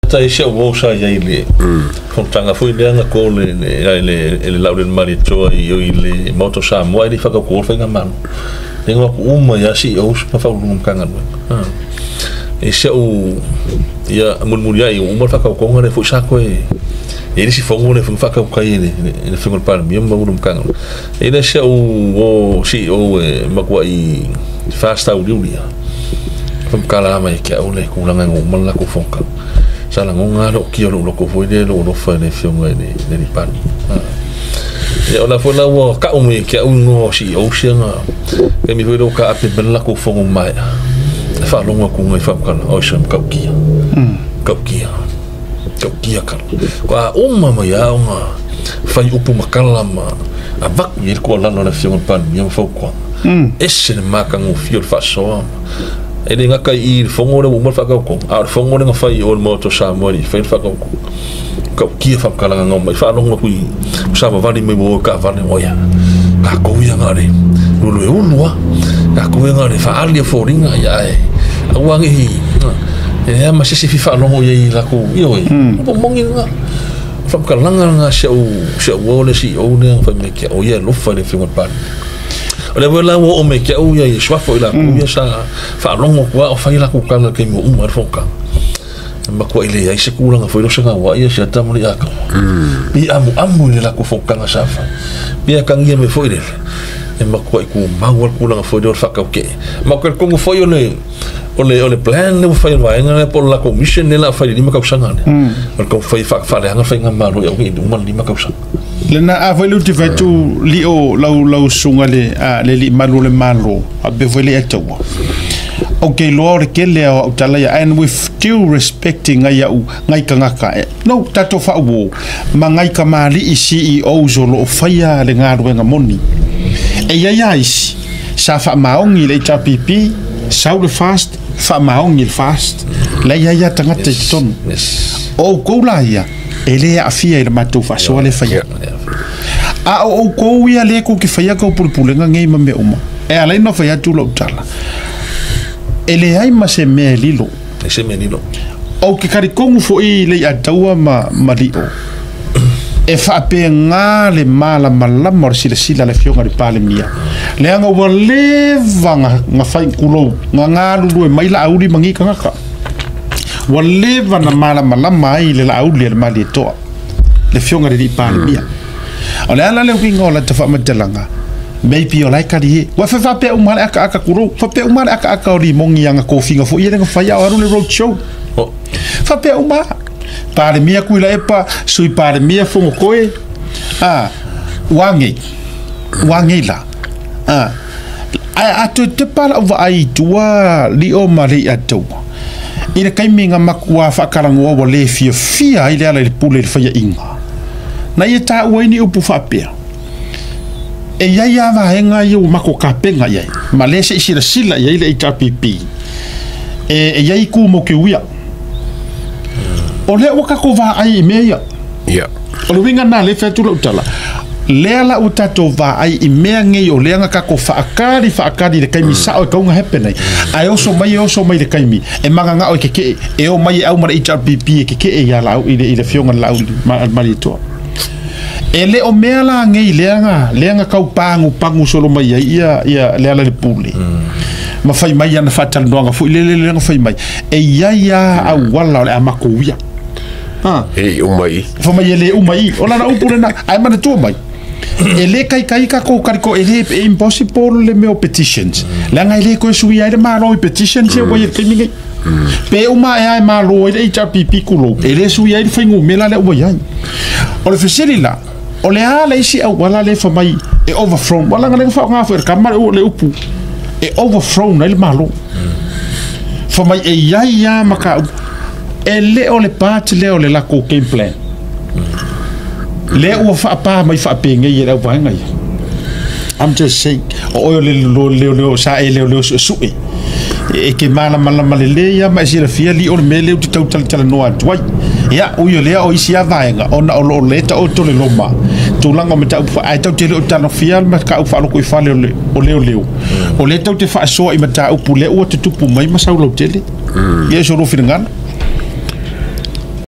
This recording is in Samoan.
Tai si au o sa iai le fonotaga foi lea na ko le le le le Laaulialemalietoa i i le Maota o Samoa e le whakauko o whainga Le ngā ku uma ia CEOs ma whaulunga Matagaluega. E si au ia mulimuli ai uma le whakaukonga le foi sa koe e le si fongo le foi whakaukai e le whinga le Palemia ma ulu Matagaluega. E le si au o CEO e makua i fast au liulia. Whamkala mai kia au le kulanga ngō uma la ko fonka. Sa la ngonga lo kia lo loko foi le lo lofa le fionga le le ni pani. Ia o la foi la ua kau me kia au ngō CEO sianga. Ke mi foi lo ka ape ben la ko fongo mai. Wha longa ku ngai whamkala. O isa kau kia. Kau kia. Kau kia kala. Ko a uma mai au ngā whai upu makala ma a vaku i ko lalo le fionga pani mia ma whau Ese le maka ngō fio le whasoa. E le ngaka i le fongo le uma le whakaukonga. A le fongo le ngā whai o le Maota o Samoa i whai le whakaukonga. Kau kia whamkalanga ngau mai. Wha longa kui sa wali mai mo ka vale o ia. Ka kou ia ngā re. Lulu e ulua. Ka kou ia ngā re whaali a fōringa ia e. Au ange hi. E ama se se fi wha longo ia i lako. Ia oi. Po mongi ngā. Whamkalanga ngā se au se au o le si o le whai me kia o ia lofa le whinga pani. O le wela o me kia o ia i swafo i la ku ia sa wha longo kua o whai la ku kala kei mo uma whonka. Ma kua i le ai se kūranga whai rosa ngā wa ia se atamuri a kawa. Pi amu amu i le lako whokanga sa whai. Pi a kangia me whoi lele. E ma kua i ku mau al kūranga whoi leo whakau ke. Ma kua kongo whoi o le o le plan le whai waenga le po la commission le la whai lima kausanga le. O le kau whai whaleanga whai ngā maro i au i uma lima kausanga. Le na a foi te fai tu li o lau lau sunga le a le li malu le malo a be foi le ataua. Okay, lo le kele o tala ya and with due respecting ngai au ngai kangaka. No tato fa wo ma ngai kamali i CEO zo lo faia le ngaluenga moni. E ia ia isi sa fa maongi le HRPP sau le fast fa maongi le fast le ia ia tangata i tonu. O koula ia e le afia i le matou faasoa le faia. A o kou ia le ku ki faia kau pulepulega ngei ma mea uma. E ala ina faia atu lou tala. E le ai ma se mea lilo. E se mea lilo. O ke karikongu fo'i le i ataua ma lio. E whaapea le malamalama o le silasila le fioga le Palemia. Le anga ua leva ngā whai kulou, ngā ngā lulu e mai la auli mangi kangaka. Ua leva na malamalama ai le la auli le mali e toa. Le fioga le li Palemia. O le ala le uinga o la te whaamatalanga. Maybe o lai kari he. Wa whawhapea umale aka aka kuro. Whapea umale aka aka o li mongi anga kōwhinga fo. Ia lenga whaia o aru le road show. Whapea umale. Palemia kui la epa. Sui palemia fongo koe. Ah, wangei. Wangei la. Ah. A te te pala uwa ai tua li o mari atua. I le kaimi ngā makua whakarangoa wa le fia fia i le ala i le pule le whaia inga. Na ia tā ua ini upu whapea. E ia ia vaenga ia mako kapenga ia. Ma le se isila sila ia ile HRPP. E ia i ku mo ke uia. O le waka ko vā ai i mea ia. Ia. O le winga nā le whetula utala. Lea la u tatou vā ai i mea ngei o leanga kako whaakari whaakari le kaimi sao e kaunga hepe nei. Ai oso mai le kaimi. E manga ngao e keke e o mai e au mara HRPP e keke e ia lau i le fionga lau mari toa. E le o mea la ngei leanga kau pangu pangu solo mai ia ia le ala le pule. Ma fai mai ana whatalanoanga fo i le leanga fai mai. E ia ia au wala o le amako uia. E umai. Fa mai e le umai. O lana upu lena ai mana tua mai. E le kai kai ka ko kariko e le impossible le meo petitions. Leanga e le koe sui ai le malo i petitions e wai e kaimi ngei. Pe uma e ai malo e le HRPP kulo. E le sui ai le whaingu mela le ua iai. O le fesili la. O le ala isi au wala le fa mai e overthrown. Wala ngā lenga wha ngā wha kamara o le upu. E overthrown ai le malo. Fa mai e iai ia maka. E le o le pāti le o le lako game plan. Le ua whaapā mai whaapenge i e lau vaenga ia. I'm just saying. O oio le leo leo sa e leo leo sue. E ke malamalama le le ia ma e sila fia li o le mea leo te tau tala tala noa atuai. Ia uio lea o isi a vaenga ona o lo leta o tole loma. Tūlanga o me tau ai tau te leo tano fia ma ka au whaaloko i whale o leo leo. O le tau te whaasoa i mata upu le ua te tupu mai masau lau tele. Ia so ro whiringana.